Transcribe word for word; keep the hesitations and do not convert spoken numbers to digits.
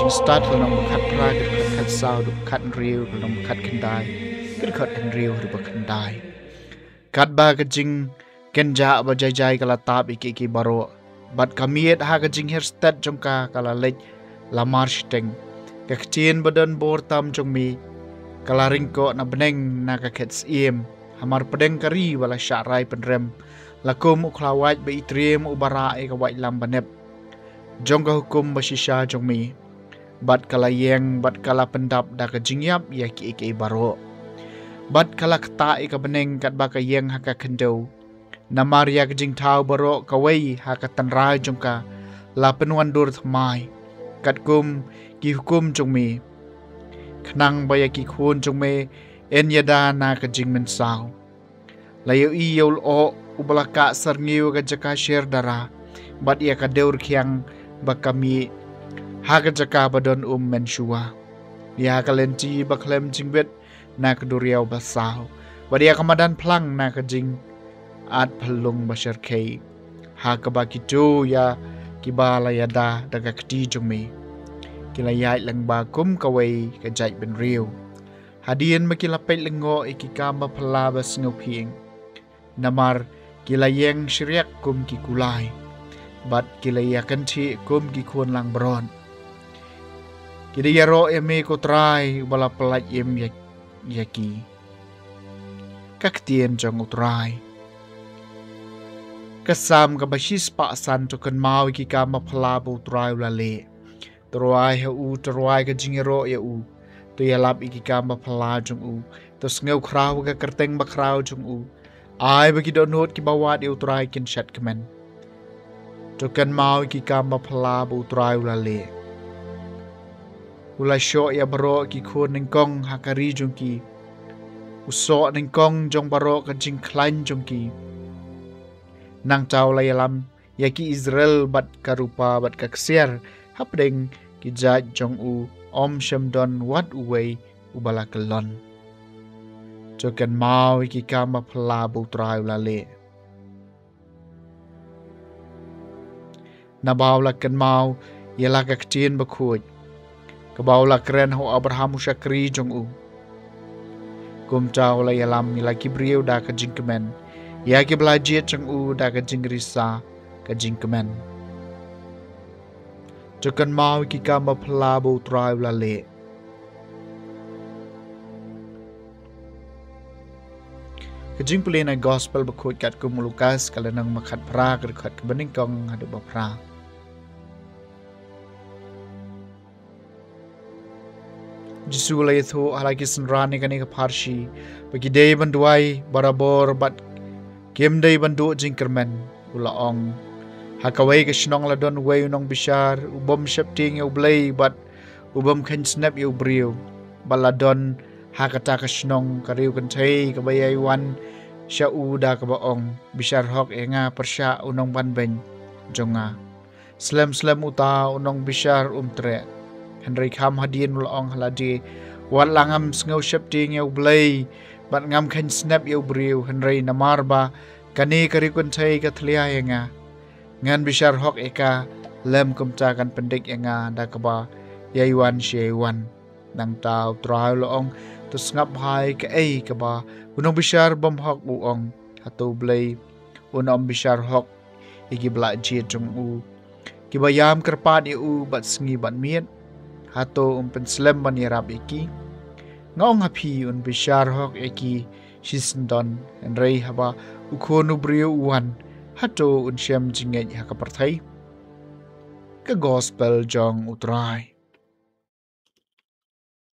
Stad lynnong ba khatphra, ka dkhot khatsaw haduh khathynriew, lynnong ba khatkhyndai, ka dkhot hynriew haduh ba khyndai. Katba ka jingkynjah ba jai jai ka la tap ïa kiei kiei baroh, bad ka miet ha ka jingher stet jong ka ka la leit la mar shiteng, ka ktien ba don bor tam jong me ka la ryngkoh na bneng na ka khet syiem, hamar pdeng ka ri ba la shah rai pynrem, la kum u khlawait ba itriem uba rah ïa ka waitlam ba nep jong ka hukum ba shisha jong me. Bad ka la ïeng bad ka la pyndap da ka jingïap ïa kiei kiei baroh, bad ka la ktah ïa ka bneng katba ka ïeng ha ka khyndew. Namar ïa ka jingthaw baroh kawei ha ka tynrai jong ka la pynwandur thymmai, katkum ki hukum jong me, khnang ba ïa ki khun jong me yn ïada na ka jingmynsaw. La ïohi ïa u lyoh uba la kah syrngiew ha ka jaka sher dara, bad ïa ka dew rkhiang ba ka mih ha ka jaka ba don um mynshuwa, ïa ka lynti ba khlem jingbit na ka duriaw ba saw, bad ïa ka madan phlang na ka jingat phyllung ba shyrkhei, ha kaba kito ïa kiba la ïada da ka kti jong me ki la ïaid lyngba kum kawei ka jaitbynriew, hadien ba ki la peit lyngngoh ïa ki kam ba phylla ba sngewphieng. Namar ki la ïeng shriak kum ki kulai, bad ki la ïakynthih kum ki khun langbrot. Ki da ïaroh ïa me ko Trai uba la pyllait im ïa, ïa ki. Ka ktien jong u Trai. Ka Salm kaba shispah san. To kynmaw ïa ki kam ba phylla ba u Trai u la leh. To rwai ha u, to rwai ka jingïaroh ïa u. To ïalap ïa ki kam ba phylla jong u. To sngew khraw ha ka kyrteng ba khraw jong u. Ai ba ki dohnud kiba wad ïa u Trai kin shad kmen. To kynmaw ïa ki kam ba phylla ba u Trai u la leh. U la shoh ïa baroh ki khun nyngkong ha ka ri jong ki. U soh nyngkong jong baroh ka jingkhlaiñ jong ki. Nangta u la ïalam ïa ki Israel bad ka rupa bad ka ksiar hapdeng ki jait jong u, ym shym don wat uwei uba la kyllon. To kynmaw ïa ki kam ba phylla ba u Trai u la leh. Naba u la kynmaw ïa la ka ktien bakhuid kaba u la kren ha u Abraham u shakri jong u. Kumta u la ïalam ïa la ki briew da ka jingkmen, ïa ki ba la jied jong u da ka jingrisa ka jingkmen. To kynmaw ïa ki kam ba phylla ba u Trai u la leh. Ka jingpule na gospel bakhuid katkum u Lukas, ka lynnong ba khatphra, ka dkhot kaba nyngkong haduh ba phra. Jisu u la ïathuh ha la ki synran ïa kane ka pharshi ba ki dei ban duwai barabor bad kim dei ban duh jingkyrmen. U la ong, ha kawei ka shnong la don uwei u nongbishar u bym sheptieng ïa U Blei bad u bym kheiñ snep ïa u briew. Bad la don ha kata ka shnong ka riewkynthei kaba ïai wan sha u da kaba ong, bishar hok ïa nga pyrshah u nongbanbeiñ jong nga. Slem slem uta u nongbishar um treh. Hynrei kham hadien u la ong ha lade, wat la ngam sngew sheptieng ïa U Blei bad ngam kheiñ snep ïa u briew, hynrei namar ba kane ka riewkynthei ka thlia ïa nga, ngan bishar hok ïa ka, lym kumta kan pyndik ïa nga da kaba ïai wan shi ïai wan. Nangta u Trai u la ong, to sngap bha ïa kaei kaba u nongbishar bymhok u ong. Hato U Blei un ym bishar hok ïa ki ba la jied jong u, kiba ïam kyrpad ïa u bad sngi bad miet? Hato um pynslem ban ïarap ïa ki? Nga ong ha phi, un bishar hok ïa ki shisyndon. Hynrei haba u Khun u briew u wan, hato un shem jingngeit ha ka pyrthei? Ka gospel jong u Trai.